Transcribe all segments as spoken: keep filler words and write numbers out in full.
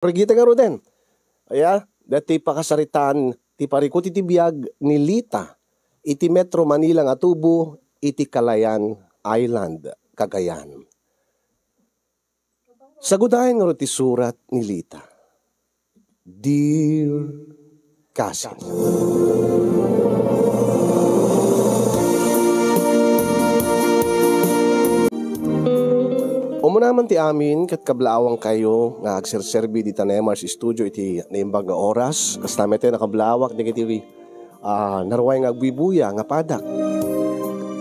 Brigita ngaruden. Aya, dati pakasaritaan ti parikut iti biag ni Lita iti Metro Manila nga tubo iti Calayan Island, Cagayan. Sagudayen ngarud ti surat ni Lita. Dear Cousin. Umuna man ti amin ket kablaawangkayo nga agserserbi dita Nemar's Studio iti naimbag nga oras. Kasta met ti nakablawak dagiti, ah, naruay nga agbuybuya nga padak.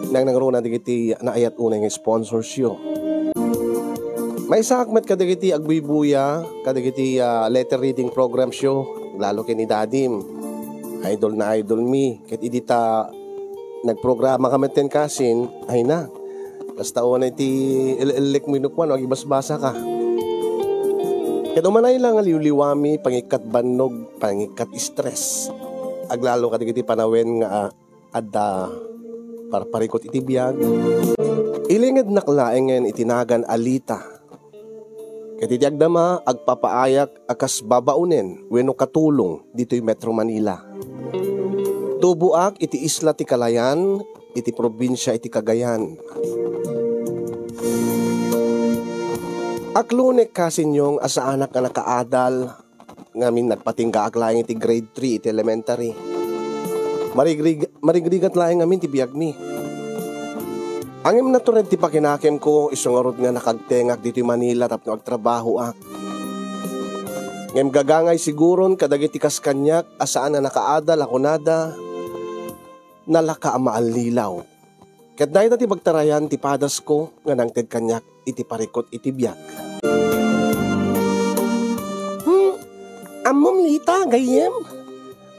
Nangnangruna dagiti naayat unay nga sponsors yo. Maysaak met kadagiti agbuybuya, kadagiti, ah, letter reading programs yo, lalo ken ni Dadim. Idol na idol mi. Ket idi ta nagprograma ka met ken Cousin, ay na. Kasta unay ti il-, illik mo inupuan, agibasbasa ka. Ket umanay lang nga liwliwami, pangikkat bannog, pangikkat stress. Aglalo kadagiti panawen nga, ah, adda parparikut iti biag. Ilingednak laengen iti nagan a Lita. Ket idi agdama, agpapaayak a kas babaonen wenno katulong ditoy Metro Manila. Tuboak iti isla ti Calayan, iti probinsia iti Cagayan. Aklonek, Cousin Yong, a saanak nga nakaadal ngamin nagpatinggaak laeng iti grade three iti elementary. Marigrig-, marigrigat laeng ngamin ti biagmi. Ngem natured ti pakinakemko, isu ngarud nga nakagtengak ditoy Manila tapno agtrabahoak. Ngem gagangay siguron kadagiti kas kaniak a saan a nakaadal a kunada, nalaka a maallilaw. Ket dayta ti pagtarayan ti padasko nga nangted kaniak iti parikut iti biag. Hmm, ammom, Lita, gayyem?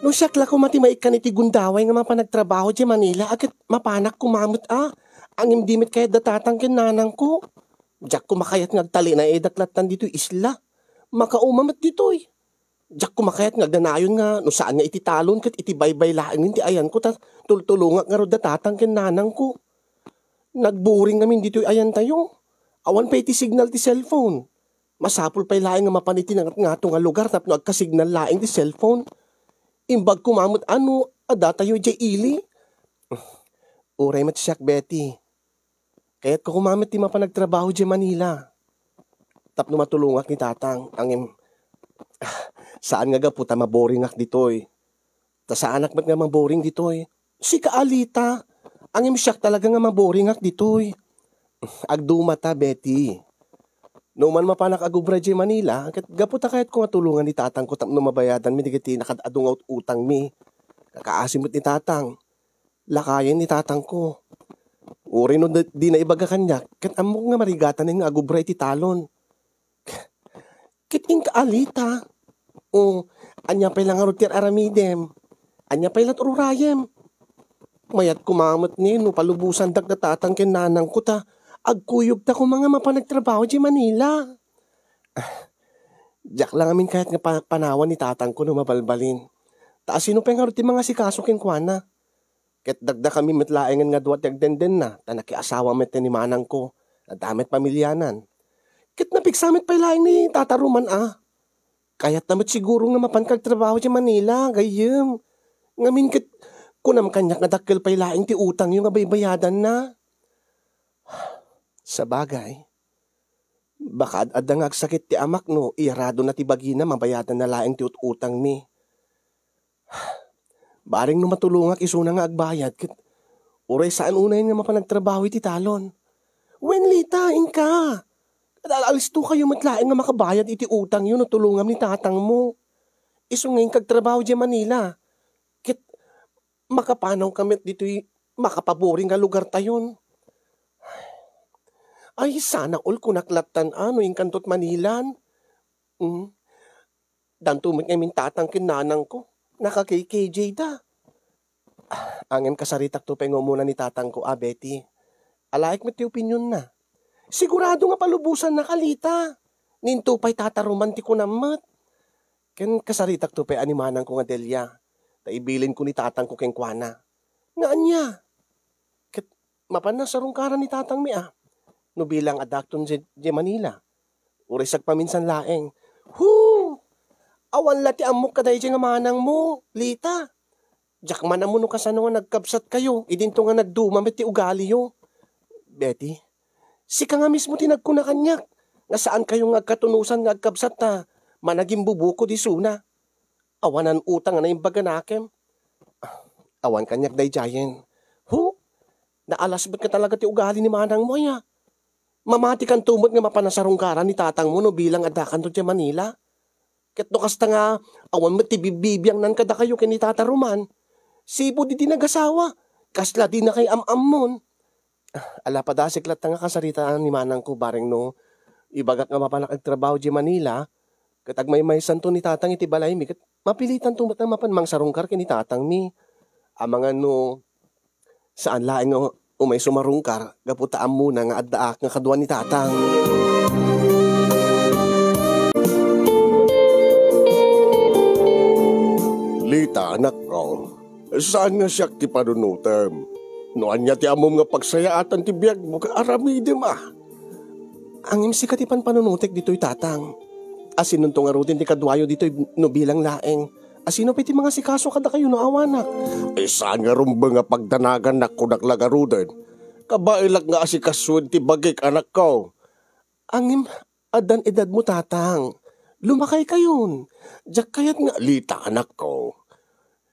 No siak la koma ti maikkan iti gundaway nga mapan agtrabaho idiay Manila, a ket mapanak koma met a, ngem di met kayat da tatang ken nanangko. Diak koma kayat nga agtalinaedak lattan ditoy isla. Makauma met ditoy. Diak koma kayat nga agdanayon nga no saan nga iti talon ket iti baybay laengen ti ayanko ta tultulongak ngarud da tatang ken nanangko. Nagboring ngamin ditoy ayantayo. Awan pay iti signal ti cellphone. Masapul pay laeng nga mapan iti nangatngato nga lugar tapno agkasignal laeng ti cellphone. Imbag koma met a no addatayo idiay ili. Uray met siak, Betty. Kayatko koma met ti mapan agtrabaho idiay Manila. Tapno matulongak ni tatang, ngem, saan nga gapu ta maboringak ditoy. Ta saanak met nga maboring ditoy. Sika a Lita, ngem siak talaga nga maboringak ditoy. Agduma ta, Betty. No man mapanak agubra idiay Manila, ket gapu ta kayatko nga tulongan ni tatangko tapno mabayadanmi dagiti nakaad-adu nga ut-utangmi. Kakaasi met ni tatang. Lakayen ni tatangko. Uray no di, di naibaga kaniak, ket ammok nga marigatanen nga agubra iti talon. Ket inka a Lita. O, ania pay la ngarud ti ar-aramidem? Ania pay la ti ururayem? Mayat koma met ni no palubosandak da tatang ken nanangko ta agkuyogta koma nga mapan agtrabaho idiay Manila. Ah, diak la ngamin kayat nga pa-, panawan ni tatangko no mabalbalin. Ta asino pay ngarud ti mangasikaso kenkuana? Ket dakdakami met laengen nga dua ti agdendenna, ta nakiasawa met ni manangko, adda met pamilianan. Ket napigsa met pay laeng ni Tata Roman a. Kayatna met siguro nga mapan kagtrabaho idiay Manila, gayyem. Ngamin ket kunam kaniak nga dakkel pay laeng ti utangyo nga baybayadanna. Sabagay, baka ad-adda nga agsakit ti amak no iyaradona ti bagina, mabayadanna laeng ti ut-utangmi. Bareng no matulongak isuna nga agbayad, ket uray saan unayen nga mapan agtrabaho iti talon. Wen, Lita, inka. Al-, alistokayo met laeng nga makabayad iti utangyo no tulongam ni tatangmo. Isu nga inka agtrabaho idiay Manila. Ket makapanawka met ditoy makapaboring nga lugartayon. Ay, sana all kunak lattan a no inkanto ti Manilan. Mm. Danto met ngamin tatang ken nanangko. Naka-K K J da. Ah, ngem kasaritakto pay nga umuna ni tatangko a, Betty. Alaek met ti opinionna. Sigurado nga palubosannaka, Lita. Ninto pay Tata Roman ti kunam met. Ken kasaritakto pay a ni manangko nga Delia. Ta ibilinko ni tatangko kenkuana. Nga ania? Ket mapanna sarungkaran ni tatangmi a. No bilang adakton idiay, idiay Manila. Uray sagpaminsan laeng. Hu! Awan la ti ammok kadaydi nga manangmo, Lita. Diak man ammo no kasano nga nagkabsatkayo, idinto nga nagduma met ti ugaliyo. Betty, sika nga mismo ti nagkuna kaniak, nga saankayo nga agkatunosan nga agkabsat ta managimbubukod isuna. Awanan utang nga naimbag a nakem. Ah, awan kaniak daydiayen. Hu? Naalasbet nga talaga ti ugali ni manangmo, aya. Mamatikanto met nga mapan a sarungkaran ni tatangmo no bilang addakanto idiay Manila. Ket no kasta nga awan met ti bibbibiangnan kadakayo ken ni Tata Roman, sipud idi nagasawa, kasla dinakay am-ammon. Ah, ala padasik latta nga kasaritaan ni manangko, bareng no ibagak nga mapanak agtrabaho idiay Manila, ket agmaymaysanto ni tatang iti balaymi, ket mapilitanto met nga mapan mangsarungkar ken ni tatangmi. Amangan no saan laeng nga umay sumarungkar gapu ta ammona nga addaak nga kadua ni tatang. Lita, anakko, saan nga siak ti panunotem. No ania ti ammom nga pagsayaatan ti biagmo, aramidem a. Ngem sika ti panpanunotek ditoy, tatang. Asinonto ngaruden ti kaduayo ditoy no bilang laeng? Asino pay ti mangasikaso kadakayo no awanak? Eh, saan nga rumbeng a pagdanagannak, kunak la ngaruden. Kabaelak nga asikasoen ti bagik, anakko. Ngem addan edadmo, tatang. Lumakaykayon. Diak kayat nga Lita, anakko.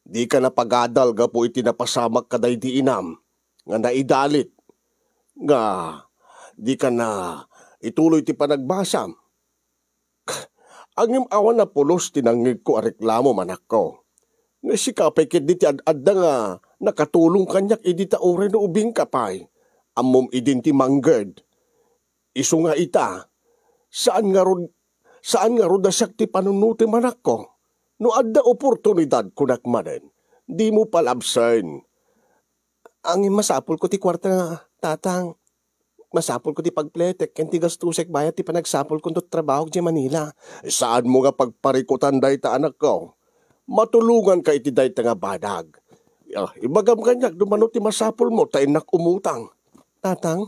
Dika napagadal gapu iti napasamak kadaydi inam nga naidalit, nga dika na ituloy ti panagbasam. Ngem awan a pulos ti nangngegko a reklamo, anakko. Nga sika pay ketdi ti ad-adda nga nakatulong kaniak idi ta uray no ubingka pay, ammom idin ti mangged. Isu nga ita, saan ngarud, saan ngarud a siak ti panunotem, anakko. No adda oportunidad, kunak manen, dimo palabsen. Ngem masapulko ti kuarta, tatang. Masapulko ti pagpletek ken ti gastosek bayat ti panagsapulkonto ti trabahok idiay Manila. Saanmo nga pagparikutan dayta, anakko. Matulonganka iti dayta nga banag. Ah, ibagam kaniak no mano ti masapulmo ta innak umutang. Tatang?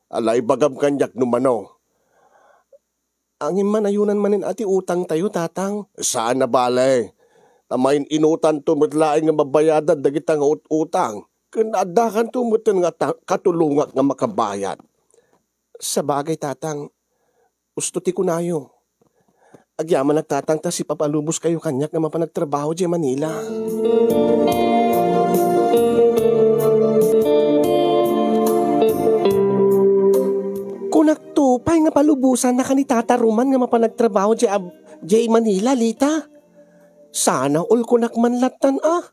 Ala, ibagam kaniak no mano. Ngem manayonan manen a ti utangtayo, tatang. Saan a bale. Ta main-inutanto met laeng nga mabayadan dagita nga ut-utang. Ken addakanto metten nga ta-, katulongak nga makabayad. Sabagay, tatang. Usto ti kunayo. Agyamanak, tatang, ta sipapaluboskayo kaniak nga mapan agtrabaho idiay Manila. Kunakto pay nga palubosannaka ni Tata Roman nga mapan agtrabaho idiay Ab-, idiay Manila, Lita. Sana all, kunak man lattan a.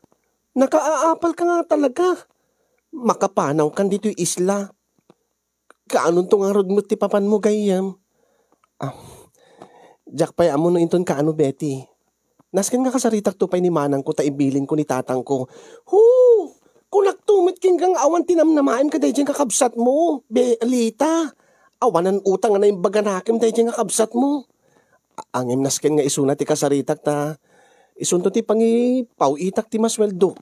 Nakaapalka nga talaga. Makapanawkan ditoy isla. Kaanonto ngarud met ti papanmo, gayyem? Ah, diak pay ammo no inton kaano, Betty. Nasken nga kasaritakto pay ni manangko ta ibilinko ni tatangko. Hu! Kunakto met kenka nga awan ti namnamaem kadaydiay nga kakabsatmo, Be-, Lita. Awanan utang nga naimbag a nakem daydiay nga kabsatmo. A-, ngem nasken nga isuna ti kasaritak ta isunto ti pangipaw-itak ti masueldok.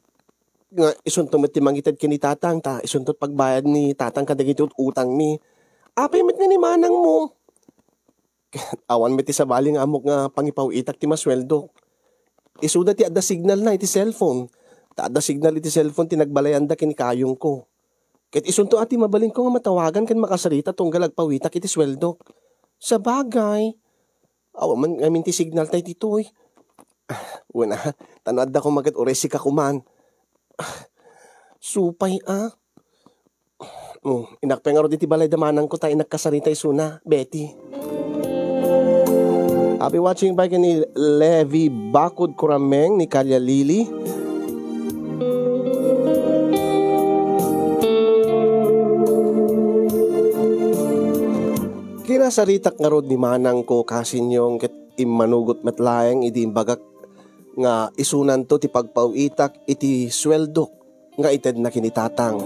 Nga isunto met ti mangited ken ni tatang ta isunto ti pagbayad ni tatang kadagiti ut-utangmi. Apay met nga ni manangmo? Awan met ti sabali nga ammok nga pangipaw-itak ti masueldok. Isuda ti adda signalna iti cellphone. Ta adda signal iti cellphone ti nagbalayanda ken ni kayongko. Ket isunto a ti mabalinko nga matawagan ken makasarita tunggal agpaw-itak iti sueldok. Sabagay, awan man ngamin ti signal tay ditoy. Ah, wen a, ta no adda koma ket uray sika koman. Ah, supay a. Oh, innak pay ngarud iti balay da manangko ta innak kasarita isuna, Betty. Happy watching by ken ni Levi Bakod Kurameng ni Kalya Lily. Kinasaritak ngarud ni manangko, kasinyong, ket immanugot met laeng idi imbagak nga isunanto ti pagpaw-itak iti sueldok nga itedna ken ni tatang.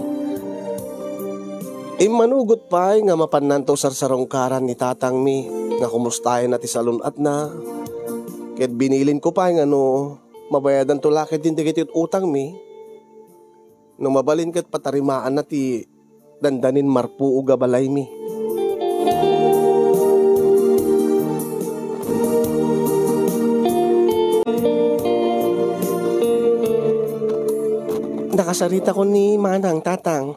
Immanugot pay nga mapannanto sarsarungkaran ni tatangmi nga kumustaenna ti salun-atna, ket binilinko pay nga no mabayadanto la ketdin dagiti utangmi, no mabalin ket patarimaanna ti dandanin marpuog a balaymi. Kasaritakon ni Manang, Tatang.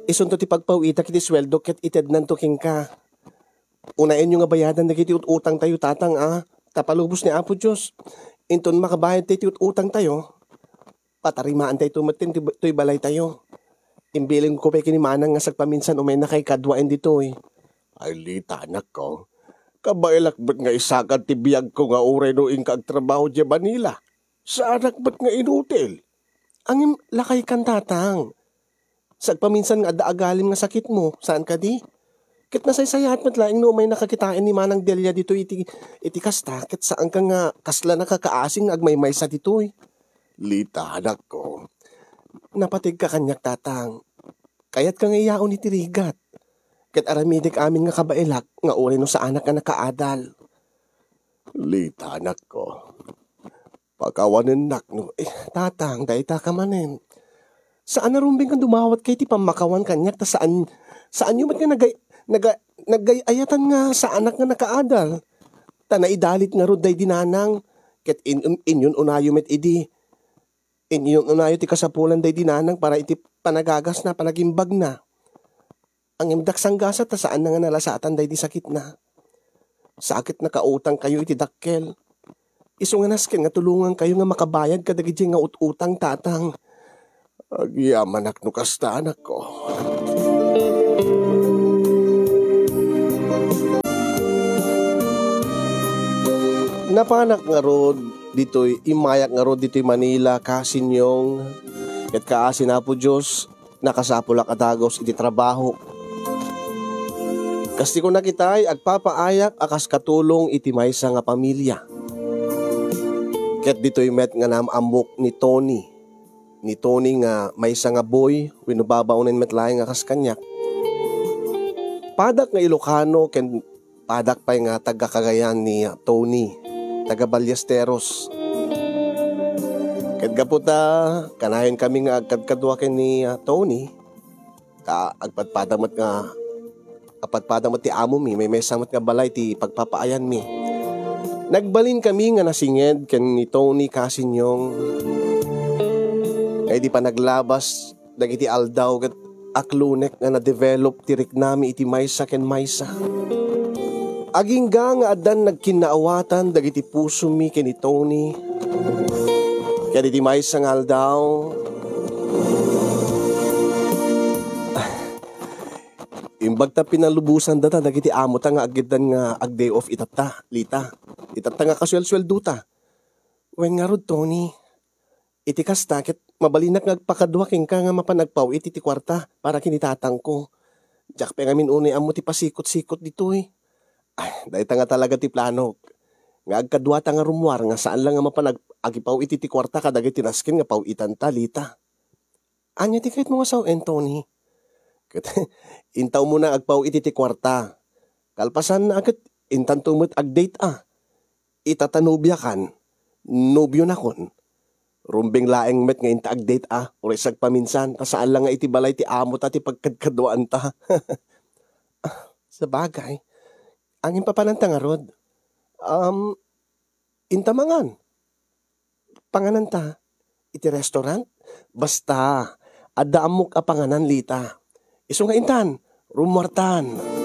Isunto ti pagpaw-itak iti sueldo ket itednanto kenka. Unayenyo nga bayadan dagiti ut-utangtayo, Tatang, a. Ta palubos ni Apo Dios, inton makabayadta iti ut-utangtayo, patarimaantayto met toy balaytayo. Imbilingko pay ken ni Manang nga sagpaminsan umaynakay kaduaen ditoy. Ay, Lita, anakko. Kabaelak met nga isagad ti biagko nga uray no inka agtrabaho diay Manila. Saanak met nga inutil. Ngem lakaykan, Tatang. Sagpaminsan nga adda agalim nga sakitmo, saan kadi? Ket nasaysayaat met laeng no umaynaka kitaen ni Manang Delia ditoy iti, iti kasta, ket saanka nga kasla nakakaasing nga agmaymaysa ditoy. Lita, anakko. Napategka kaniak, Tatang. Kayatka nga iyaon iti rigat. Ket aramidek amin nga kabaelak nga uray no saanak nga nakaadal. Lita, anakko. Pakawanennak no, eh, Tatang, dayta ka manen. Saan a rumbeng nga dumawat kay ti pammakawan kaniak, ta saan, saanyo met nga nagay-, naga-, nagay-ayatan nga saanak nga nakaadal. Ta naidalit ngarud daydi Nanang, ket in-, in-, inyun-unayo met idi. Inyun-unayo ti kasapulan daydi Nanang para iti panagagasna, panagimbagna. Ngem diak sanggasat ta saanna nga nalasatan daydi sakitna. Sakit nakautangkayo iti dakkel. Isu nga nasken nga tulongankayo nga makabayad kadagiti nga ut-utang, Tatang. Agyamanak no kasta, anakko. Napanak ngarud ditoy, immayak ngarud ditoy Manila, kasinyong, ket kaasi ni Apo Dios, nakasapulak a dagus iti trabahok. Kas ti kunak itay, agpapaayak a kas katulong iti maysa nga pamilia. Ket ditoy met nga naam-ammok ni Tony. Ni Tony nga maysa nga boy, wenno babaonen met laeng a kas kaniak. Padak nga Ilocano ken padak pay nga taga-Cagayan ni, ah, Tony, taga-Ballesteros. Ket gapu ta kanayon kami nga agkadkadua ken ni, ah, Tony, ta agpadpada met nga, agpadpada met ti amomi, maymaysa met nga balay ti pagpapaayanmi. Nagbalin kami nga nasinged ken ni Tony kasinyong. Nga idi panaglabas dagiti aldaw ket aklonek nga na-develop ti riknami iti maysa ken maysa. Agingga nga addan nagkinnaawatan dagiti pusomi ken ni Tony. Ken iti maysa nga aldaw, imbag ta pinalubosandata dagiti amota nga aggiddan nga ag-day off itatta, Lita. Itatta nga kasuelsueldota. Wen ngarud, Tony, iti kasta, ket mabalinak nga agpakadua kenka nga mapan agpaw-it iti kuarta para ken ni tatangko. Diak pay ngamin unay ammo ti pasikot-sikot ditoy. Ay, dayta nga talaga ti planok. Nga agkaduata nga rummuar nga saan la nga mapan ag-, agipaw-it iti kuarta kadagiti nasken nga paw-itanta, Lita. Ania ti kayatmo nga sawen, Tony? Ket intawmo nga agpaw-it iti kuarta. Kalpasanna ket intanto met ag-date a. Ita ta nobiakan, nobionakon. Rumbeng laeng met nga inta ag-date a, uray sagpaminsan, ta saan la nga iti balay ti amota ti pagkadkaduaanta. Ah, sabagay. Angin papananta ngarud? Um, inta mangan. Pangananta iti restaurant? Basta, adda ammok a panganan, Lita. Isu nga intan, rummuartan.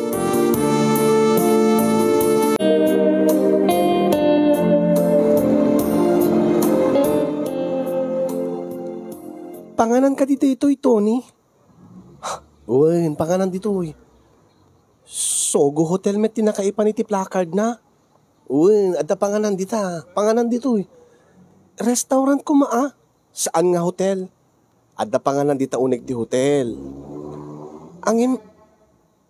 Panganan kadi ditoy, Tony? Wen, panganan ditoy. Sogo Hotel met ti nakaipan iti placard na. Wen, adda panganan dita. Panganan ditoy. Restaurant koma a. Saan nga hotel? Adda panganan dita uneg ti hotel. Angem,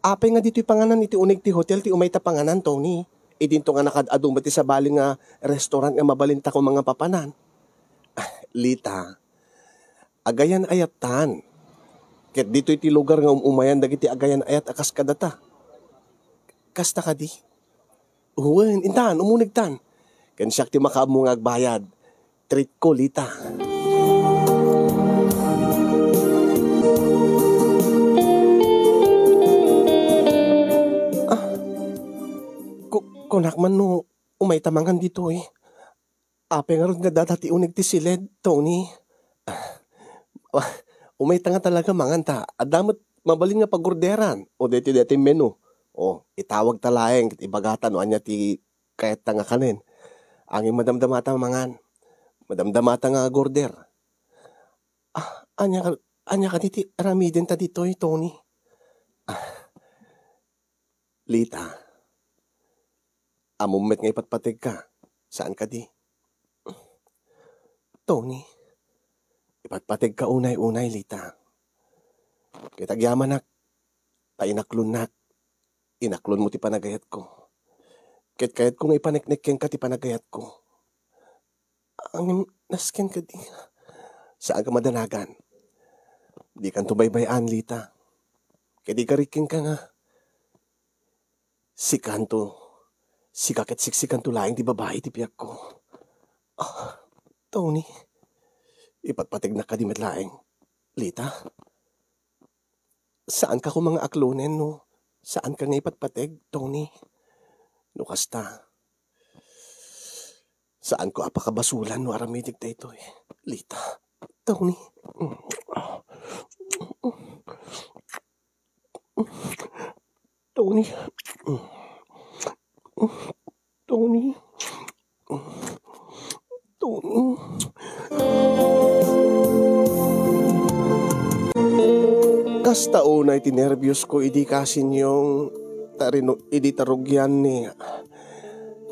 apay nga ditoy panganan iti uneg ti hotel ti umayta panganan, Tony? Idinto nga nakad-adu met ti sabali nga restaurant nga mabalinta koma nga papanan. Ah, Lita, agayan-ayattan. Ket ditoy ti lugar nga um-umayan dagiti agayan-ayat a kas kadata. Kasta kadi? Wen, intan, umunegtan. Ken siak ti makaammo nga agbayad. Treat ko, Lita. Ah, ku-, kunak man no umayta mangan ditoy. Apay ngarud nga data ti uneg ti siled, Tony? Ah, Umayta nga talaga mangan ta. Adda met mabalin nga pagorderan. O daytoy, daytoy menu. O, itawag ta laeng ket ibagata no ania ti kayatta nga kanen. Ngem madamdamata mangan. Madamdamata nga agorder. Ah, ania ka, ania kadi ti aramidenta ditoy, Tony? Ah, Lita, ammom met nga ipatpategka. Saan kadi? Tony, ipatpategka unay-unay, Lita. Ket agyamanak, ta inaklonnak, inaklonmo ti panagayatko. Ket kayatko nga ipaneknek kenka ti panagayatko. Ngem nasken kadi nga saanka madanagan. Dikanto baybay-an, Lita. Ket ikarik kenka nga sikanto, sika ket siksikanto laeng ti babai ti biagko. Ah, Tony, ipatpategnak kadi met laeng, Lita? Saanka koma nga aklonen no saanka nga ipatpateg, Tony? No kasta, saanko a pakabasulan no aramidek daytoy, Lita. Tony. Tony. Tony. Tony. Kasta unay ti nerbios ko idi kasinyong tarino-, idi tarugian ni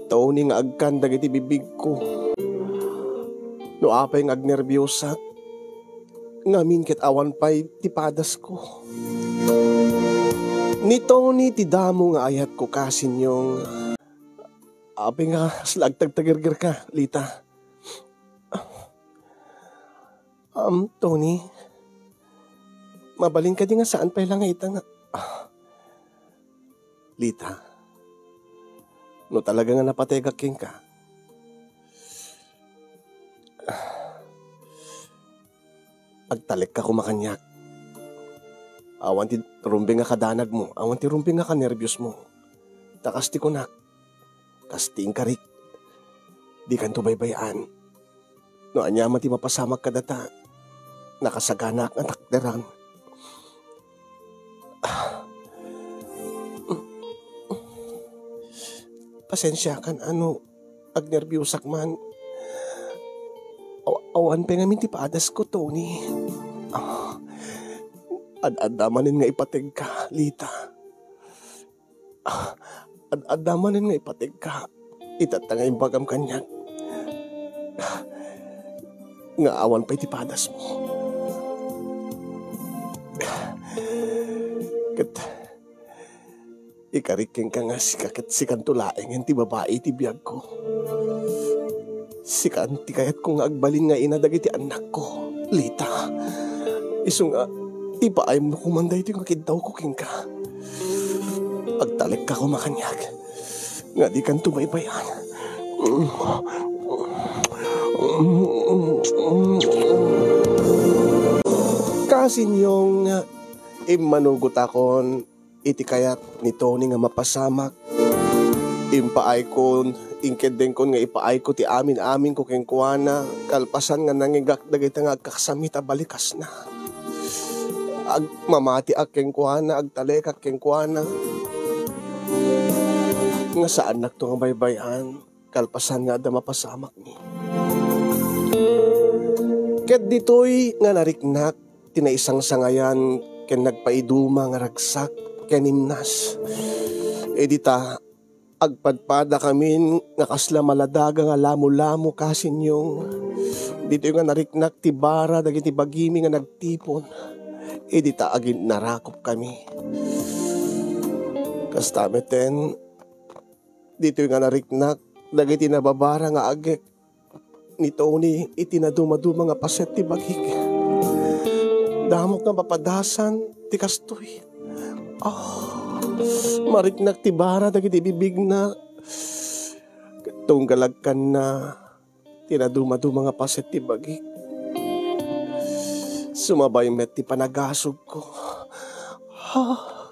Tony nga agkan dagiti bibigko. No apay nga agnerbiosak, ngamin ket awan pay ti padasko. Ni Tony ti damo nga ayatko kasinyong. Apay nga kasla agtagtagirgirka, Lita? Um, Tony, mabalin kadi nga saan pay la nga ita nga, ah, Lita, no talaga nga napategak kenka, agtalekka koma kaniak. Awan ti rumbeng nga kadanagmo, awan ti rumbeng nga kanerbiosmo. Ta kas ti kunak, kas ti inkarik, dikanto baybay-an. No ania man ti mapasamak kadata, nakasaganaak nga takderan. Pasensiakan a no agnerbiosak man. Aw-, awan pay ngamin ti padasko, Tony. Ah, ad-adda manen nga ipategka, Lita. Ah, ad-adda manen nga ipategka. Itatta nga imbagam kaniak nga awan pay ti padasmo. Ket ikarik kenka nga sika ket sikanto laengen ti babai ti biagko. Sikan ti kayatko nga agbalin nga ina dagiti annakko, Lita. Isu nga, ipaaymo koman daytoy nga kiddawko kenka. Agtalekka koma kaniak nga dikanto baybay-an. Kasinyong, immanugotakon iti kayat ni Tony nga mapasamak. Impaayko, inkeddengkon nga ipaayko ti amin-aminko kenkuana, kalpasan nga nangigak dagita nga agkaksamit a balikasna. Ag-, mamatiak kenkuana, agtalekak kenkuana. Nga saannakto nga baybay-an, kalpasan nga adda mapasamakmi. Ket ditoy nga nariknak ti naisangsangayan ken nagpaiduma nga ragsak ken imnas. Idi ta agpadpadakamin nga kasla maladaga nga lamolamo kasinyong, ditoy nga nariknak ti bara dagiti bagimi nga nagtipon. Idi ta aginnarakopkami. Kasta meten, ditoy nga nariknak dagiti nababara nga agek ni Tony iti nadumaduma nga paset ti bagik. Damok nga mapadasan ti kastoy. Ah, mariknak ti bara dagiti bibigna. Tunggal agkanna ti nadumaduma nga paset ti bagik. Sumabay met ti panagasugko. Ah,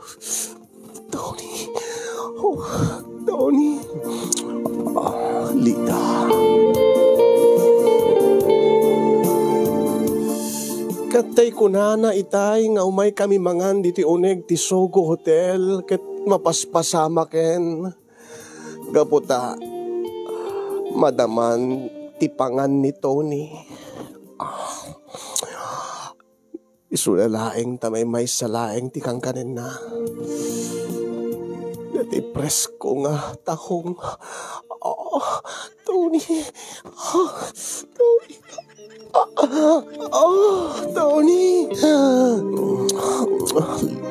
Tony. Oh, Tony. Ah, Lita. Ket tay kunana itay nga umay kami mangan ditoy uneg ti Sogo Hotel ket mapaspasamaken gapu ta madaman ti pangan ni Tony. Ah. Isu la laeng ta maymaysa laeng ti kankanenna. Daytoy presko nga tahong. Ah, Tony. Ah, Tony. Ah, ah, Tony.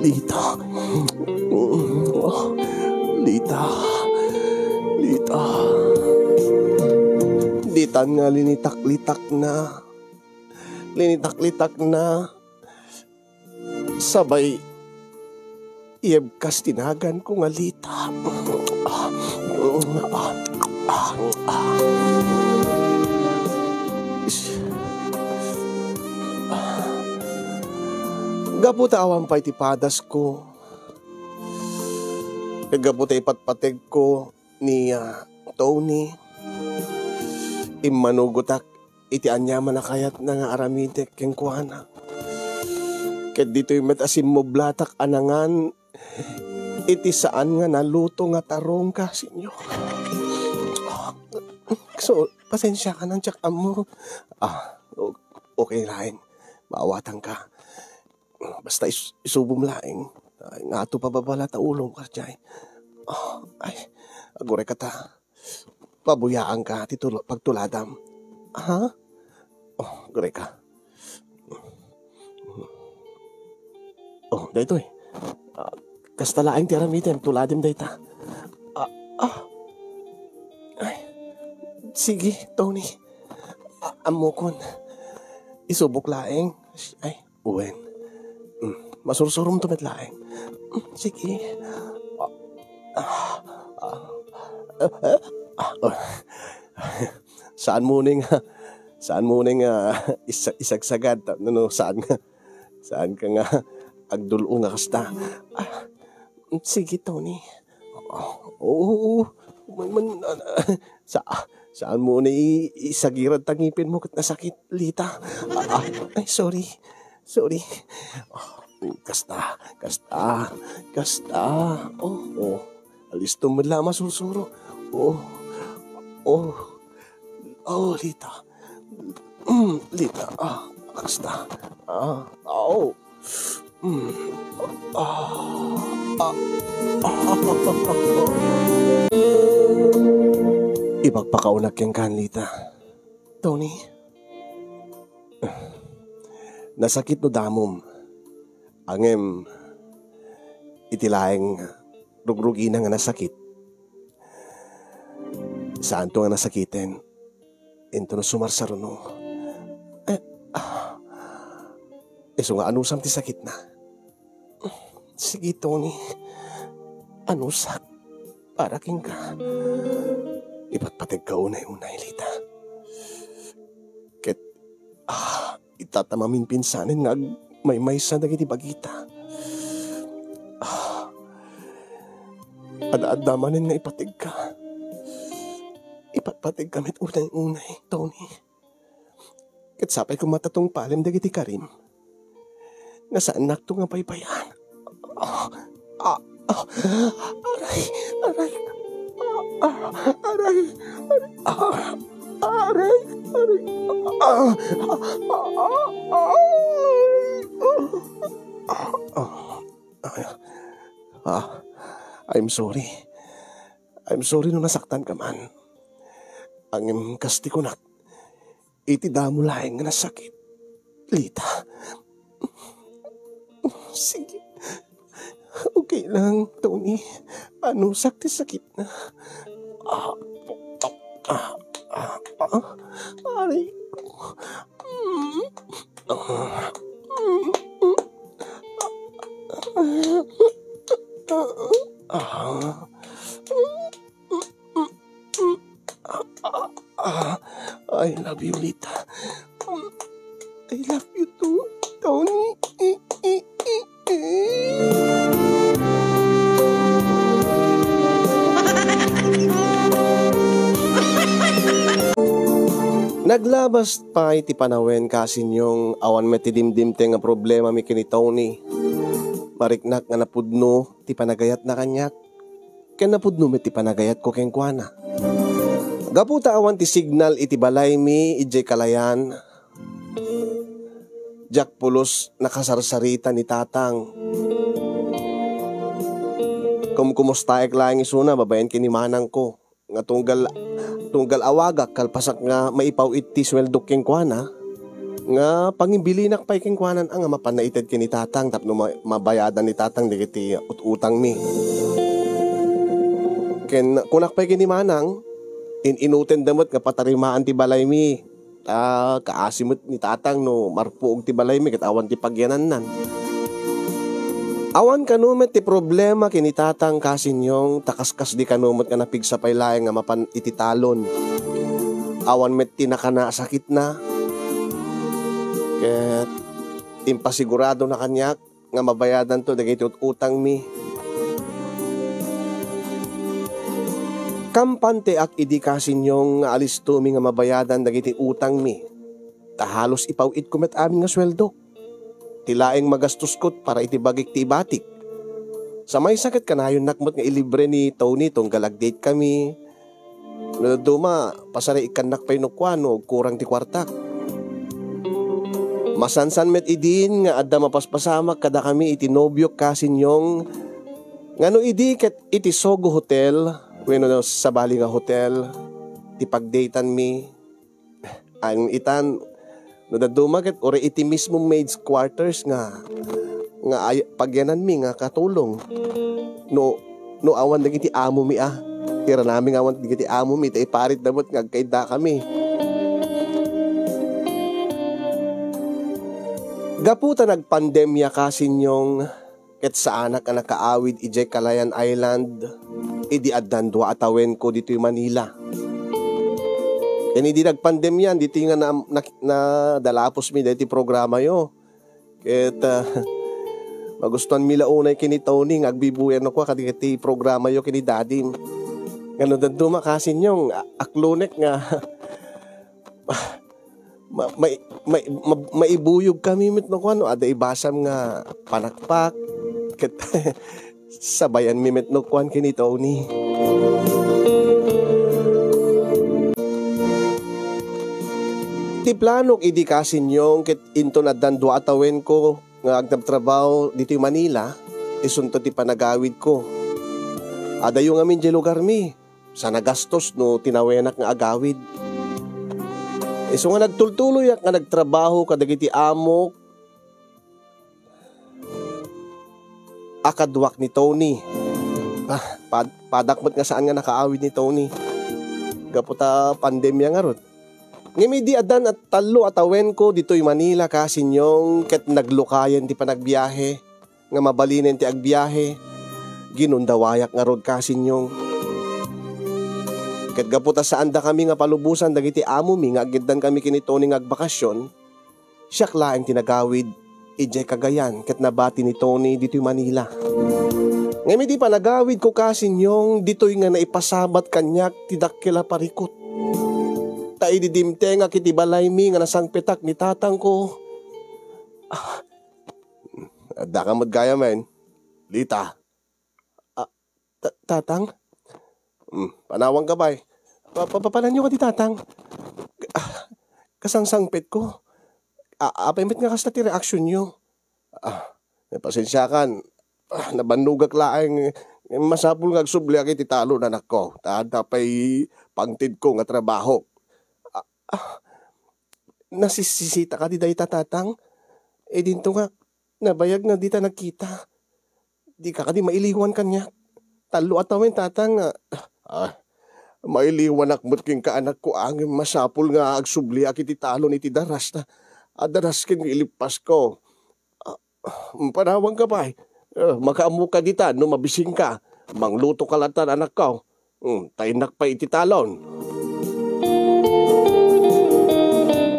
Lita. Lita. Lita. Ditan nga linitak-litakna. Linitak-litakna. Sabay, iyebkas ti naganko nga Lita. Gapu ta awan pay ti padasko, ket gapu ta ipatpategko ni, ah, Tony, immanugotak iti aniaman a kayatna nga aramidek kenkuana. Ket ditoy met a simmublatak a nangan iti saan nga naluto nga tarong, Kasinyo. So, pasensiakan, diak ammo. Ah, o-, okay laeng. Maawatanka. Basta is-, isubom laeng. Ay, nga ato pababala ta ulom, kardiay. Ah, ay, agurayka ta. Pabuyaanka ti tulo-, pagtuladam. Ha? Oh, agurayka. Oh, daytoy. Ah, kasta laeng ti aramidem, tuladem dayta. Ah, ah. Ay. Sige, Tony. Ah, ammokon. Isubok laeng. Ay. Wen. Mm, masursurom to met laeng. Mm, sige. Ah, ah, ah, ah, ah. Saan mo ning, saan mo ning, ah, isa-, isagsagad? No, no, saan nga, saan ka nga agdul-o nga kasta? Ah, mm, sige, Tony. Ah, oo, man, man, ah, sa-, saan mo ni i-, isagirad ta ngipin mo ket nasakit, Lita? Ah, ah, ay, sorry. Sorry. Ah, kasta, kasta, kasta. Oh, oh. Alisto met la masursuro. Oh, oh. Oh, Lita. Mm, Lita. Ah, kasta. Ah, oh. Mm. Ah, ah, ah. Ipakpakaunak kenka, Lita. Tony, nasakit no damom. Ngem, iti laeng rugrugina nga nasakit, saanto nga nasakiten. Inton sumarsaruno. Eh, ah, isu nga anusam ti sakitna. Sige, Tony. Anusak para kenka. Ipatpategka unay-unay, Lita. Ket, ah, ita ta maminpinsanen nga agmaymaysa dagiti bagita. Ah, adda-adda manen nga ipategka. Ipatpategka met unay-unay, Tony. Ket sapay koma ta tungpalem dagiti karim. Nga saannakto nga baybay-an. Ah, ah, ah, aray, aray. Ah, ah, aray, aray. Ah, aray, aray. Ah, ah, ah, ah, ah. Ah, ah, I'm sorry. I'm sorry no nasaktanka man. Ngem kas ti kunak, iti damo laeng nga nasakit, Lita. Sige. Okay lang, Tony. Anusak ti sakitna. Ah, ah, ah, ah, aray ko. Mm. Ah. Ah, I love you, Lita. I love you too, Tony. Naglabas pay ti panawen, kasinyong, awan met ti dimdimteng nga problemami ken ni Tony. Mariknak nga napudno ti panagayatna kaniak, ken napudno met ti panagayatko kenkuana. Gapu ta awan ti signal iti balaymi idiay kalayan, diak pulos nakasarsarita ni Tatang. Kumkumustaek laeng isuna babaen ken ni Manangko nga tunggal, tunggal awagak kalpasak nga maipaw-it ti sueldok kenkuana, nga pangimbilinak pay kenkuana a nga mapan naited ken ni Tatang tapno ma-, mabayadan ni Tatang dagiti ut-utangmi. Ken kunak pay ken ni Manang, in-inutenda met nga patarimaan ti balaymi. Ta kaasi met ni Tatang no marpuog ti balaymi ket awan ti pagyanannan. Awan kano met ti problema ken ni Tatang, kasinyong, ta kaskasdi kano met nga napigsa pay laeng nga mapan iti talon. Awan met ti nakana a sakitna. Ket impasiguradona kaniak nga mabayadanto dagiti ut-utangmi. Kampanteak idi, kasinyong, nga alistomi nga mabayadan dagiti utangmi. Ta halos ipaw-itko met amin nga sueldok. Ti laeng magastosko para iti bagik ti ibatik. Sa maysa ket kanayonnak met nga ilibre ni Tony tunggal ag-date kami. No dadduma, pasariikkannak pay no kuano, agkurang ti kuartak. Masansan met idin nga adda mapaspasamak kadakami iti nobiok, kasinyong, nga no idi ket iti Sogo Hotel, wenno sabali nga hotel, ti pagdatanmi, ang itan, no dadduma ket uray iti mismo maids quarters nga, nga ay-, pagyananmi nga katulong. No, no awan dagiti amomi a, iranami nga awan dagiti amomi, ta iparitda met nga agkaiddakami. Gapu ta nagpandemia, kasinyong, ket saanak a nakaawid idiay Calayan Island idi addan dua a tawenko ditoy Manila. Ken idi nagpandemian, ditoy nga na-, na-, nadalapusmi daytoy programayo. Ket, ah, magustuanmi la unay ken ni Tony nga agbibuyan no kua kadagiti programayo ken ni Dadim. Ngano dadduma, kasinyong, a-, aklonek nga ma-, mai-, mai-, ma-, maibuyog kami met no kuan, no adda ibasam nga panakpak. Ket sabayanmi met no kuan ken ni Tony. Ti planok idi, kasinyong, ket inton addan dua a tawenko nga agtrabtrabaho ditoy Manila, isunto ti panagawidko. Adayo ngamin diay lugarmi. Sa nagastos no tinawenak nga agawid. Isu nga nagtultuloyak nga nagtrabaho kadagiti amok a kaduak ni Tony. Ah, pad-, padak met nga saan nga nakaawid ni Tony. Gapu ta pandemia ngarud. Ngem idi addan a tallo a tawenko ditoy Manila, kasinyong, ket naglukayen ti panagbiahe. Nga mabalinen ti agbiahe, ginundawayak ngarud, kasinyong. Ket gapu ta saandakami nga palubosan dagiti amomi nga agiddankami ken ni Tony nga agbakasyon, siak laeng ti nagawid idiay Cagayan ket nabati ni Tony ditoy Manila. Ngem iti panagawidko, kasinyong, ditoy nga naipasabat kaniak ti dakkel a parikut. Ta idi dimtengak iti balaymi nga nasangpetak ni tatangko, ah, Adda ka met gayam, Lita. Ah, ta-, Tatang? Hmm, panawanka pay. Pa-, pa-, papananyo kadi, Tatang? Ah, kasangsangpetko. A-, apay met nga kasta ti reaksionyo? Ah, pasensiakan. Ah, nabannogak laeng. Masapul nga agsubliak iti talon, anakko. Ta adda pay pangtedko nga trabaho. Ah, ah, nasisisita kadi dayta, Tatang? Eh, dinto nga, nabayag nga dita nagkita. Dika kadi mailiwan kaniak? Tallo a tawen, Tatang, nga. Ah, mailiwanak met kenka, anakko, ngem masapul nga agsubliak iti talon iti daras ta. Adda nasken nga ilippasko. Ah, panawanka pay. Ah, makaammoka ditan no mabisingka. Manglutoka latan, anakko. Hmm, ta innak pay iti talon.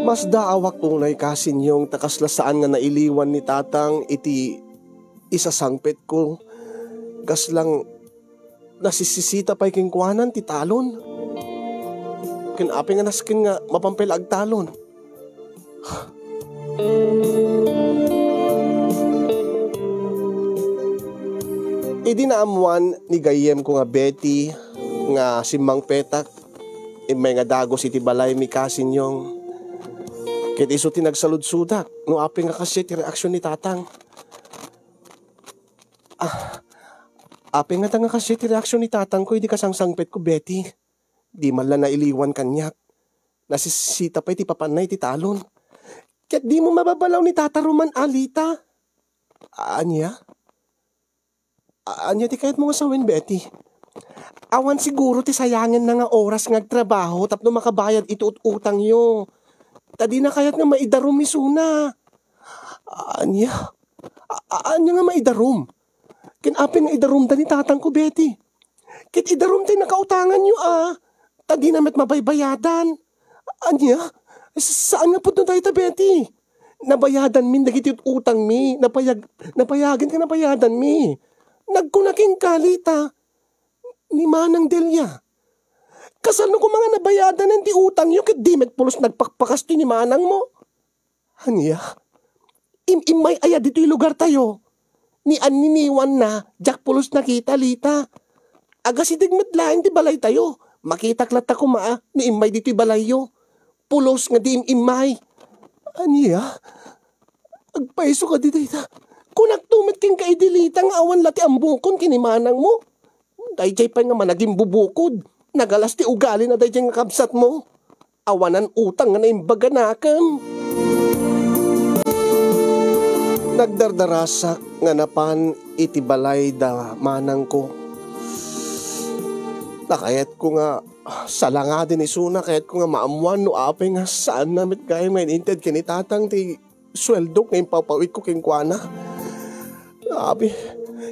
Masdaawak unay, kasinyong, ta kasla saan nga nailiwan ni Tatang iti isasangpetko. Kaslang nasisisita pay kenkuanan ti talon. Ken apay nga nasken nga mapan pay la agtalon? Idi naammoan ni gayyemko nga Betty nga simmangpetak, immay nga dagus iti balaymi, Kasinyong. Ket isu ti nagsaludsodak no apay nga kasdiay ti reaksion ni Tatang. Ah, apay ngata nga kasdiay ti reaksion ni Tatangko idi kasangsangpetko, Betty? Di man la nailiwan kaniak. Nasisita pay ti papanna iti talon. Ket dimo mababalaw ni Tata Roman, Alita. Ania? A-, ania ti kayatmo nga sawen, Betty? Awan siguro ti sayangenna nga oras nga agtrabaho tapno makabayad iti ut-utangyo. Ta dina kayat nga maidarum isuna. Ania? A-, a-, ania nga maidarum? Ken apay nga idarumda ni tatangko, Betty? Ket idarum tay nakautanganyo a, ta dina met mabaybayadan. Ania? Saan nga pudno dayta, Betty? Nabayadanmin dagiti ut-, utangmi. Napayag-, napayagen nga nabayadanmi. Nagkuna kenka, Alita, ni Manang Delia. Kasano koma nga nabayadanan ti utangyo ket di met pulos nagpakpakastoy ni manangmo? Ania? Im-immay aya ditoy lugartayo? Ni anniniwanna, diak pulos nakita, Alita. Agasideg met laeng ti balaytayo. Makitak latta koma a no immay ditoy balayyo. Pulos nga di im-immay. Ania? Agpayso kadi dayta. Kunakto met kenka idi, Alita, nga awan la ti ammokon ken ni manangmo. Daydiay pay nga managimbubukod. Nagalas ti ugalina daydiay nga kabsatmo. Awanan utang nga naimbag kanakem. Nagdardarasak nga napan iti balay da manangko. Nakayatko nga salangaden isuna, kayatko nga maammoan no apay nga saanna met gayam nga in-inted ken ni tatang ti sueldok nga impawpawitko kenkuana. Abi,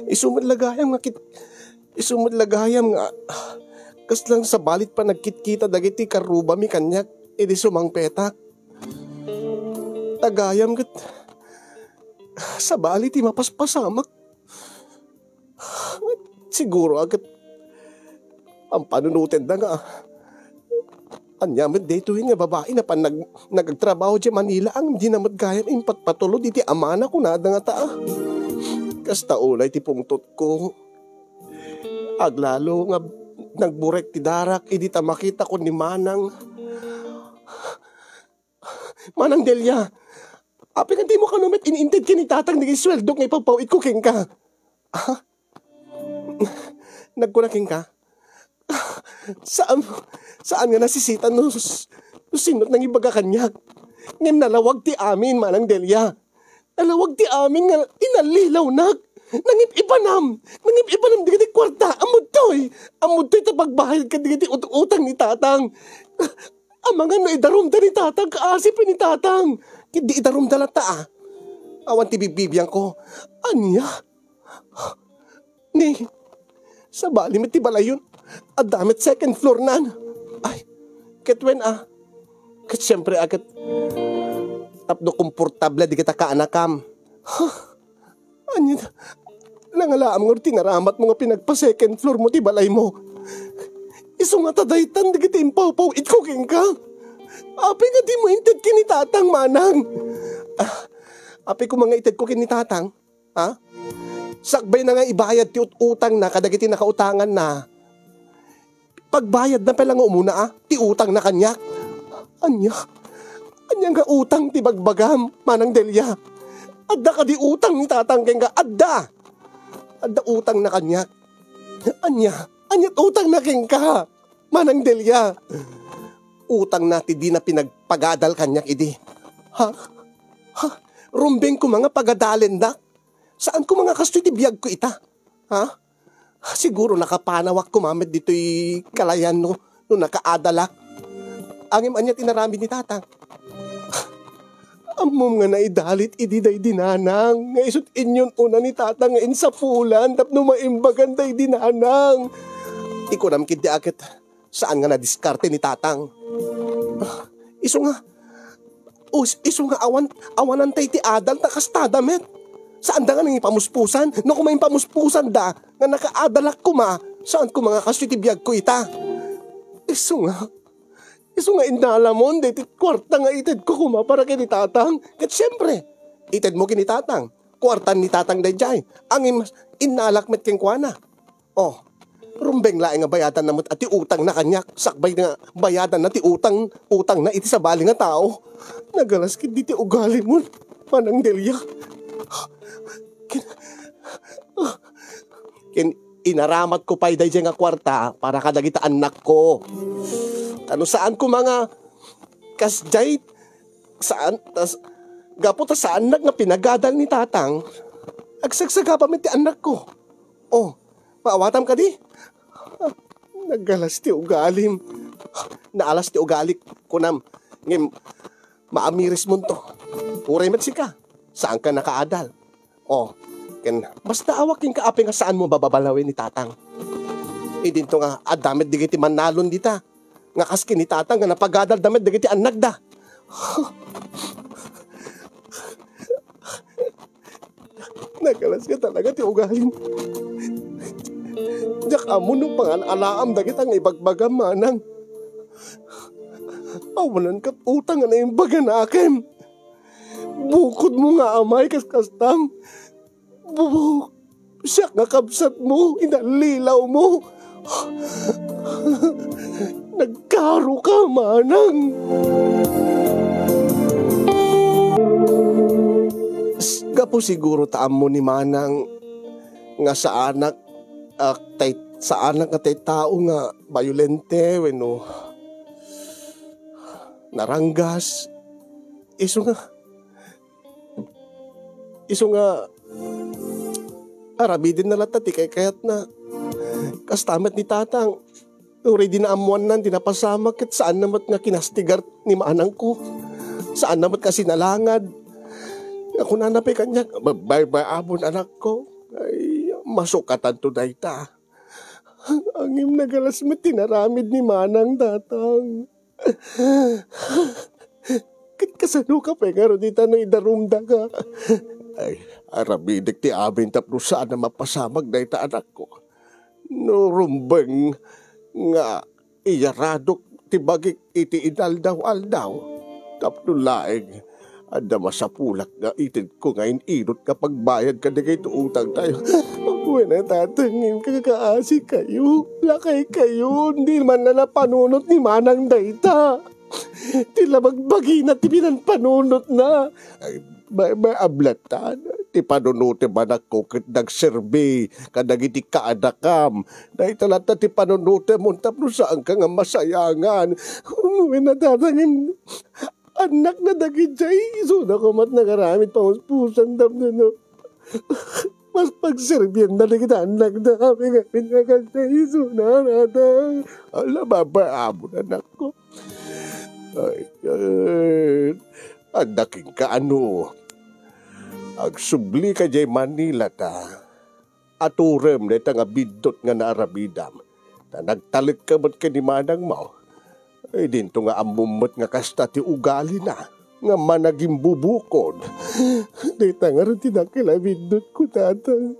isu met la gayam nga kit-, isu met la gayam nga kasla sabali ti panagkitkita dagiti karrubami kaniak idi sumangpetak. Ta gayam ket sabali ti mapaspasamak. Siguro a ket pampanunotenda nga ania met daytoy nga babai napan nag-, nagagtrabaho idiay Manila, ngem dina met gayam impatpatulod iti amana, kunada ngata. Kasta unay ti pungtotko. Aglalo nga nagburek ti darak idi ta makitakon ni Manang. Manang Delia, apay nga dimo kano met in-inted ken ni tatang dagiti sueldok nga ipawpawitko kenka? Ah? Nagkuna kenka? Saan, saan nga nasisitan no, no sino ti nangibaga kaniak? Ngem nalawag ti amin, Manang Delia. Nalawag ti amin nga inallilawnak. Nangip-ipanam. Nangip-ipanam dagiti kuarta. Ammodtoy. Ammodtoy ta pagbayad kadagiti ut-, utang ni tatang. Amangan no idarumda ni tatang, kaasi pay ni tatang. Ket di idarumda latta, a. Awan ti bibbibiangko. Ania? Ni, sabali met ti balayyon. Adda met second floor nan. Ay, ket wen, a. Ket siempre, a, ket tapno komportable dagita kaanakam. Huh? Ania, nangalaam nga ti naramatmo nga pinagpa-second floor mo ti balaymo? Isu nga ta daytan dagiti impawpawitko kenka. Apay nga dimo inted ken ni tatang, manang? Ah, apay koma nga itedko ken ni tatang? Ha? Sakbayna nga ibayad ti ut-, utangna kadagiti nakautanganna. Pagbayadna pay la nga umuna, a, ti utangna kaniak. Ania? Ania nga utang ti bagbagam, Manang Delia? Adda kadi utang ni tatang kenka? Adda! Adda utangna kaniak. Ania? Ania ti utangna kenka, Manang Delia? Utangna ti dina pinagpagadal kaniak idi. Ha? Ha? Rumbeng koma nga pagadalendak? Saan koma nga kastoy ti biagko ita? Ha? Siguro nakapanawak koma met ditoy kalayan no, no nakaadalak. Ngem ania ti inaramid ni tatang? Ammom nga naidalit idi daydi nanang nga isut' inyon una ni tatang nga insapulan tapno maimbagan daydi nanang. Ti kunam ketdi a ket saan nga nadiskarte ni tatang. Ah, isu nga, us-, isu nga awan, awanan tay ti adal ta kastada met. Saanda nga nangipamuspusan? No koma impamuspusanda nga nakaadalak koma, saan koma nga kastoy ti biagko ita? Isu nga, Isu nga innalamon daytoy kuarta nga itedko koma para ken ni Tatang. Ket siempre, itedmo ken ni Tatang. Kuartan ni Tatang daydiay. Ngem innalak met kenkuana. Oh, rumbeng laeng nga bayadanna met a ti utangna kaniak, sakbay nga bayadanna ti utang, utangna iti sabali nga tao. Nagalas ketdi ti ugalimon, Manang Delia. Ken, ken inaramatko pay daydiay nga kuarta para kadagiti annakko. Ta no saan koma nga kasdiay, saan, tas, gapu ta saannak nga pinagadal ni Tatang, agsagsagaba met ti annakko. Oh, maawatam kadi? Nagalas ti ugalim. Naalas ti ugalik, kunam. Ngem, maamirismonto. Uray met sika, saanka nakaadal. Oh, ken, basta awa kenka apay nga saanmo bababalawen ni Tatang. Idinto nga, adda met dagiti mannalon dita. Nga kas ken ni Tatang nga napagadalda met dagiti annakda. Nagalas nga talaga ti ugalim. Diak ammo no pangal-alaam dagita nga ibagbagam, Manang. Awanan ket utang nga naimbag nga naakem. Bukodmo nga amay kas kastam. Bu-, siak nga kabsatmo, inallilawmo. Nagkaroka, Manang. S-, gapu siguro ta ammo ni Manang nga saanak, ah, tay-, saanak nga tattao nga bayolente wenno naranggas. Isu nga, isu nga, aramidenna latta ti kaykayatna. Kasta met ni Tatang, uray di naammoannan ti napasamak, ket saanna met nga kinastigar ni manangko. Saanna met nga sinalangad. Nga kunana pay kaniak, "Baybay-abon, anakko. Ay, masukatanto dayta." Ngem nagalas met ti naramid ni Manang, Tatang. Ket kasanoka pay ngarud ita no idarumdaka? Ay, aramidek ti amin tapno saan a mapasamak dayta, anakko. No rumbeng nga iyaradok ti bagik iti inaldaw-aldaw, tapno laeng adda masapulak nga itedko nga in-inut nga pagbayad kadagiti utangtayo. Wen a, Tatang, ngem kakaasikayo, lakaykayo, di man la napanunot ni Manang dayta. Ti labagbagina ti pinanpanunotna. Ay, bay-, bay-, ablatan. Ti panunotem, anakko, ket nagserbi kadagiti kaanakam. Dayta latta ti panunotem tapno saanka nga masayangan. Wen a, Tatang, ngem annakna dagidiay, isuna koma ti nagaramid pamuspusan tapno no mas pagserbianna dagiti annakda, amin-amin nga kasdiay, isuna, Tatang. Ala, baybay-abon, anakko. Ay, ay, adda kenka, ano? Agsublika idiay Manila ta aturem dayta nga biddut nga naaramidam. Ta nagtalekka met ken ni manangmo. Ay, dinto nga ammom met nga kasta ti ugalina, nga managimbubukod. Dayta ngarud ti dakkel a biddutko, Tatang.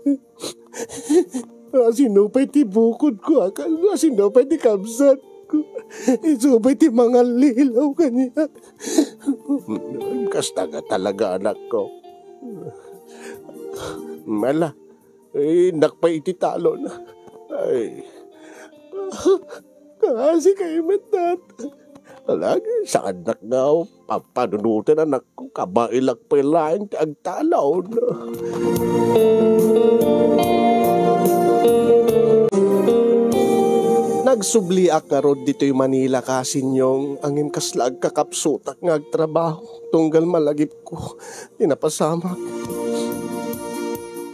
Asino pay ti bukodko, a ka-, asino pay ti kabsatko? Isu pay ti mangallilaw kaniak. Kasta nga talaga, anakko. Mala, eh, innak pay iti talon. Ay. Kaasi kayo met, Tatang. Alagi, saannak nga pampanunoten, anakko, kabaelak pay laeng ti agtalon. Nagsubliak ngarud ditoy Manila, Kasinyong, ngem kasla agkakapsutak nga agtrabaho, tunggal malagipko ti napasamak.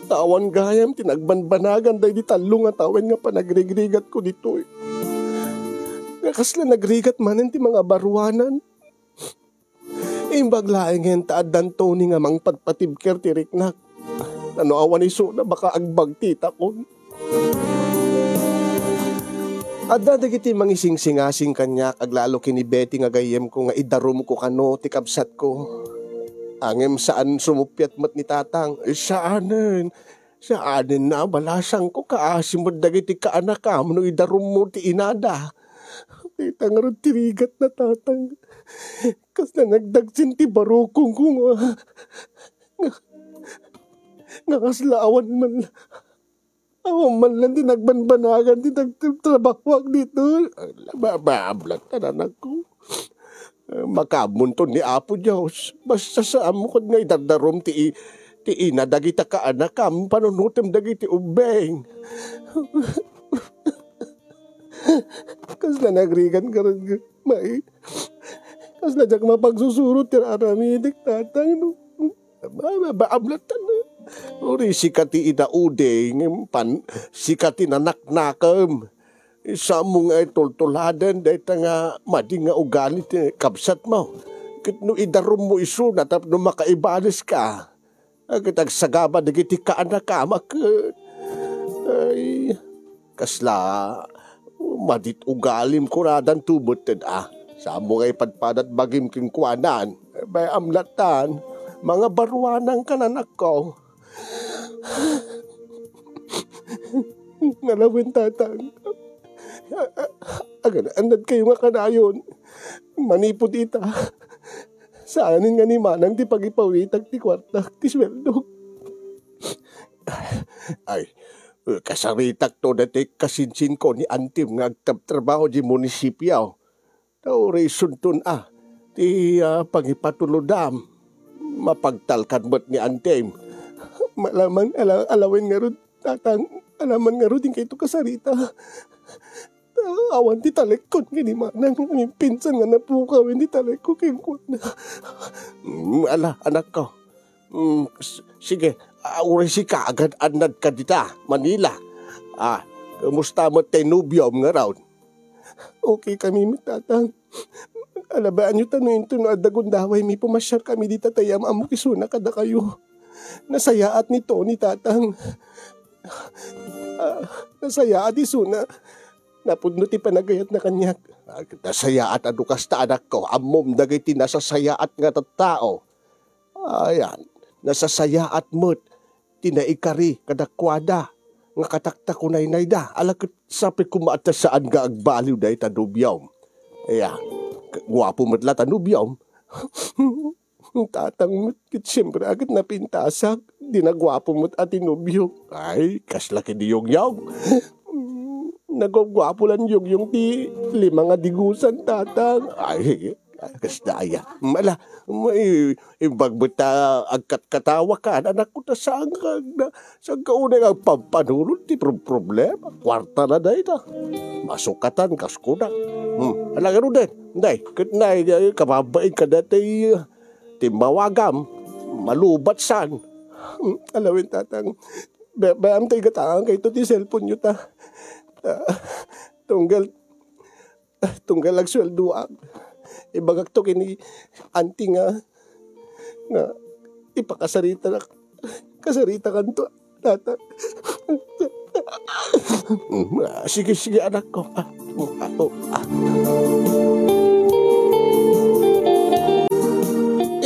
Ta awan gayam ti nagbanbanagan daydi tallo nga tawen nga panagrigrigatko ditoy. Nga kasla nagrigat manen ti mangabaruanan. Imbag laengen ta addan Tony nga mangpatpatibker ti riknak. Nano awan isuna, baka agbagtitakon. Adda dagiti mangisingsingasing kaniak, aglalo ken ni Betty nga gayyemko nga idarumko kano ti kabsatko. Ngem saan sumuppiat met ni Tatang. Saanen, saanen, nabalasangko, kaasi met dagiti kaanakam no idarummo ti inada. Dayta ngarud ti rigatna, Tatang. Kasla nagdagsen ti barukongko nga, nga, nga kasla awan man, awan man lang ti nagbanbanagan ti nagtrabahoak ditoy. Ba, ba, ablat ka, anakko. Makaamonton ni Apo Dios. Basta saanmo ket nga idardarum ti i-, ti ina dagiti kaanakam, panunotem dagiti ubbing. Kasla nagrigat ngarud, May. Kasla diak mapagsusurot ti aramidek, Tatang, no? Ba, ba, ba, ablat ka na. Uray sika ti ina Ude, ngem pan, sika ti nanaknakem. Saanmo nga itultuladen dayta nga madi nga ugali ti kabsatmo. Ket no idarummo isuna tapno makaibaliska, ket agsagaba dagiti kaanakam ket, ay, kasla madit ugalim kunadanto met, a. Saanmo nga ipadpadat bagim kenkuana. Bay, amlatan, mangabaruananka, anakko. Nalawen, Tatang. Agan-annadkayo nga kanayon. Manipud ita, saanen nga ni Manang ti pagipawitak ti kuarta ti sueldok. Ay, kasaritakto daytoy kasinsinko ni Antim nga agtabtrabaho di munisipio. Ta uray isunton a ti, ah, pangipatulodam. Mapagtalkan met ni Antim. Malamang ala-, alawen ngarud, Tatang, alaman ngarud inkayto kasarita. Ta awan ti talekkon ken ni Manang, pinsan nga napukawen ti talekko kenkuana. Mm, ala, anakko. Mm, s-, sige, ah, uray sika, agan-annadka dita, Manila. Ah, kumusta met ti nobiom ngarud? Okay kami met, Tatang. Alabaanyo ta no intono adda gundawaymi, pumasiarkami dita ta am-ammok isuna kadakayo. Nasayaat ni Tony, Tatang. Ah, nasayaat isuna. Napudno ti panagayatna kaniak. Ah, nasayaat a no kasta, anakko. Ammom dagiti nasasayaat nga tattao. Ayan, nasasayaat met ti naikari kadakuada nga kataktakunaynayda. Ala ket sapay koma ta saan nga agbaliw dayta nobiom. Ayan, guapo met la ta nobiom. Tatang met ket siempre a ket napintasak. Di na guapo met a ti nobiok. Ay, kasla ket ni Yongyong. Mm, naguguapo la ni Yongyong ti lima nga digusan, Tatang. Ay, kasla aya. Mala, may Imbag met ta agkatkatawakan, anakko, ta saan ka na, saan ka unay nga agpampanunot ti pro-, problema? Kuarta na dayta. Masukatan, kas kuna. Hmm. Ala, ngaruden, Nay, ket Nay, ay, kababain ka dati, ah, timmawagam, malubat san. Hmm, alawen, Tatang. Ba-, bayam ta igataang kayto ti cellphone-yo ta. Ah, tunggal Tunggal agsueldoak, ibagakto ken ni Auntie nga, nga ipakasarita, kasaritakanto, Tatang. Mm, ah, sige, sige, anakko. Ah, mm, ah, oh, ah.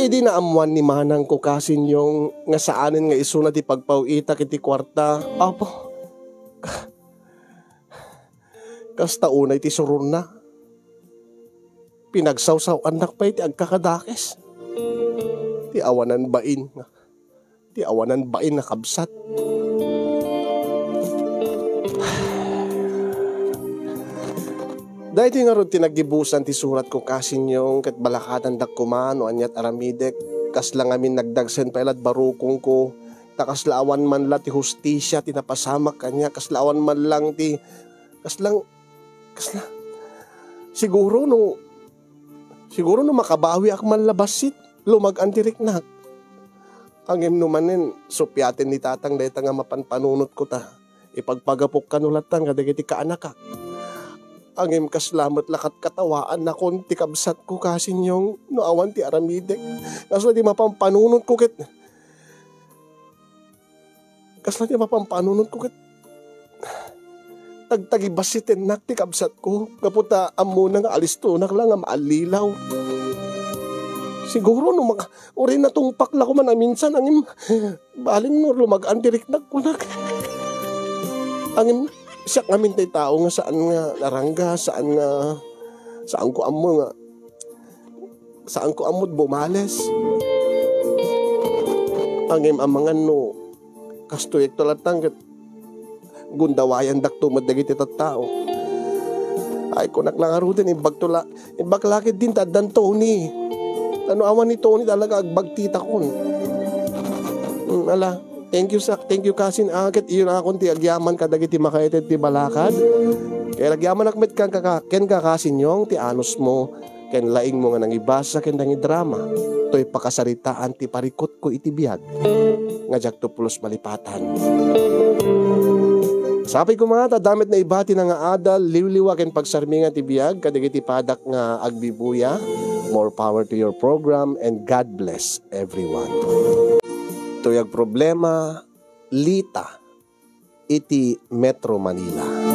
Idi naammoan ni manangko, Kasinyong, nga saanen nga isuna ti pagpaw-itak iti kuarta, apo, kasta unay ti suronna. Pinagsawsaw-annak pay ti agkakadakes. Ti awanan bain, ti awanan bain a kabsat. Daytoy ngarud ti naggibusan ti suratko, Kasinyong, ket balakadandak koma no aniat aramidek. Kasla ngamin nagdagsen pay la't barukongko, ta kasla awan man la ti hustisia ti napasamak kaniak, kasla awan man lang ti, kaslang, kasla, siguro no, siguro no makabawiak man la bassit, lumag-an ti riknak. Ngem no manen, suppiaten ni Tatang dayta nga mapanpanunotko ta ipagpagapok kano lattan kadagiti kaanakak. Ngem kasla met la katkatawaannakon ti kabsatko, Kasinyong, no awan ti aramidek. Kasla ti mapanpanunotko ket, kasla ti mapanpanunotko ket tagtagibassitennak ti kabsatko gapu ta ammona nga alistonak la nga maallilaw. Siguro no maka-, uray natungpak la koma a minsan, ngem bali no lumag-an ti riknak, kunak. Ngem siak ngamin ti tao nga saan nga narangga, saan nga Saanko ammo nga, saanko ammo bumales. Ngem amangan no kastoy ekto latta ket gundawayandakto met dagiti tattao. Ay, kunak la ngaruden, imbagto la, imbag la ketdin ta addan Tony. Ta no awan ni Tony, talaga agbagtitakon. Hmm, ala, thank you sa, thank you, Kasin Aket. Iyon akon ti agyaman kadagiti makaited ti balakad. Kaya agyamanak met ken kaka-, ken Kakasin Yong ti anusmo, ken laingmo nga nangibasa ken nangidrama. Toy pakasaritaan ti parikutko iti biag nga diakto pulos malipatan. Sapay koma ta adda met naibati nga adal, liwliwa ken pagsarmingan ti biag kadagiti padak nga agbibuya. More power to your program and God bless everyone. Tuyag problema, Lita, iti Metro Manila.